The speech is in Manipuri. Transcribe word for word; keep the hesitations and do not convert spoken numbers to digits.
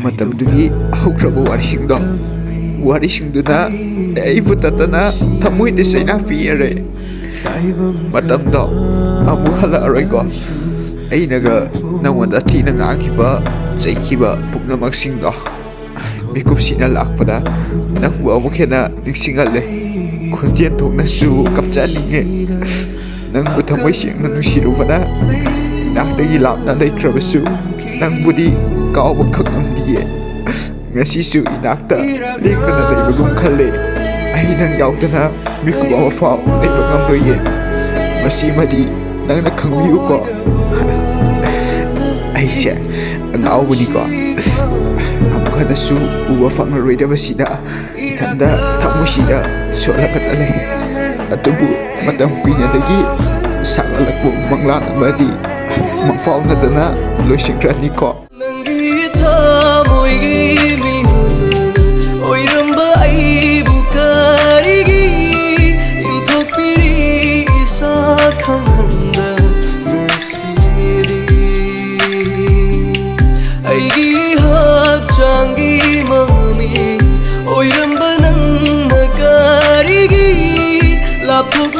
ꯃꯇꯝꯗꯨꯒꯤ ꯍꯧꯈ꯭ꯔꯕ ꯋꯥꯔꯤꯁꯤꯡꯗꯣ, ꯋꯥꯔꯤꯁꯤꯡꯗꯨꯅ ꯑꯩꯕꯨ ꯇꯠꯇꯅ ꯊꯃꯣꯏꯗ ꯆꯩꯅꯥ ꯄꯤꯔꯦ꯫ ꯃꯇꯝꯗꯣ ꯑꯃꯨꯛ ꯍꯜꯂꯛꯑꯔꯣꯏꯀꯣ꯫ ꯑꯩꯅꯒ ꯅꯪꯉꯣꯟꯗ ꯊꯤꯅ ꯉꯥꯡꯈꯤꯕ, ꯆꯩꯈꯤꯕ ꯄꯨꯝꯅꯃꯛꯁꯤꯡꯗꯣ ꯃꯤꯀꯨꯞꯁꯤꯅ ꯂꯥꯛꯄꯗ ꯅꯪꯕꯨ ꯑꯃꯨꯛ ꯍꯦꯟꯅ ꯅꯤꯡꯁꯤꯡꯍꯜꯂꯦ꯫ ꯈꯣꯟꯖꯦꯜ ꯊꯣꯛꯅꯁꯨ ꯀꯞꯆꯅꯤꯡꯉꯦ꯫ ꯅꯪꯕꯨ ꯊꯃꯣꯏ ꯁꯦꯡꯅ ꯅꯨꯡꯁꯤꯔꯨꯕꯅ ꯏꯅꯥꯛꯇꯒꯤ ꯂꯥꯞꯅ ꯂꯩꯈ꯭ꯔꯕꯁꯨ, ꯅꯪꯕꯨꯗꯤ ꯀꯥꯎꯕ ꯈꯛ ꯉꯝꯗꯤꯌꯦ꯫ ꯉꯁꯤꯁꯨ ꯏꯅꯥꯛꯇ ꯂꯦꯡꯗꯅ ꯂꯩꯕꯒꯨꯝ ꯈꯜꯂꯦ꯫ ꯑꯩ ꯅꯪ ꯌꯥꯎꯗꯅ ꯃꯤꯀꯨꯞ ꯑꯃ ꯐꯥꯎ ꯂꯩꯕ ꯉꯝꯂꯣꯏꯌꯦ꯫ ꯃꯁꯤꯃꯗꯤ ꯅꯪꯅ ꯈꯪꯕꯤꯌꯨꯀꯣ꯫ ꯑꯩꯁꯦ ꯑꯉꯥꯎꯕꯅꯤꯀꯣ꯫ ꯑꯃꯨꯛ ꯍꯟꯅꯁꯨ ꯎꯕ ꯐꯪꯂꯔꯣꯏꯗꯕꯁꯤꯗ ꯏꯊꯟꯗ ꯊꯃꯣꯏꯁꯤꯗ ꯁꯣꯜꯂꯒꯗ ꯂꯩ꯫ ꯑꯗꯨꯕꯨ ꯃꯇꯝ ꯀꯨꯏꯅꯗꯒꯤ ꯁꯥꯒꯠꯂꯛꯄ ꯃꯪꯂꯥꯟ ꯑꯃꯗꯤ ꯃꯪꯐꯥꯎꯅꯗꯅ ꯂꯣꯏꯁꯤꯟꯈ꯭ꯔꯅꯤꯀꯣ꯫ ꯅꯪꯒꯤ ꯊꯃꯣꯏꯒꯤ ꯃꯤꯍꯨꯜ ꯑꯣꯏꯔꯝꯕ ꯑꯩꯕꯨ ꯀꯔꯤꯒꯤ ꯏꯟꯊꯣꯛꯄꯤꯔꯤ ꯏꯁꯥ ꯈꯪꯍꯟꯗ ꯉꯁꯤꯗꯤ? ꯑꯩꯒꯤ ꯍꯛꯆꯥꯡꯒꯤ ꯃꯃꯤ ꯑꯣꯏꯔꯝꯕ ꯅꯪꯅ ꯀꯔꯤꯒꯤ ꯂꯥꯞꯊꯣꯛ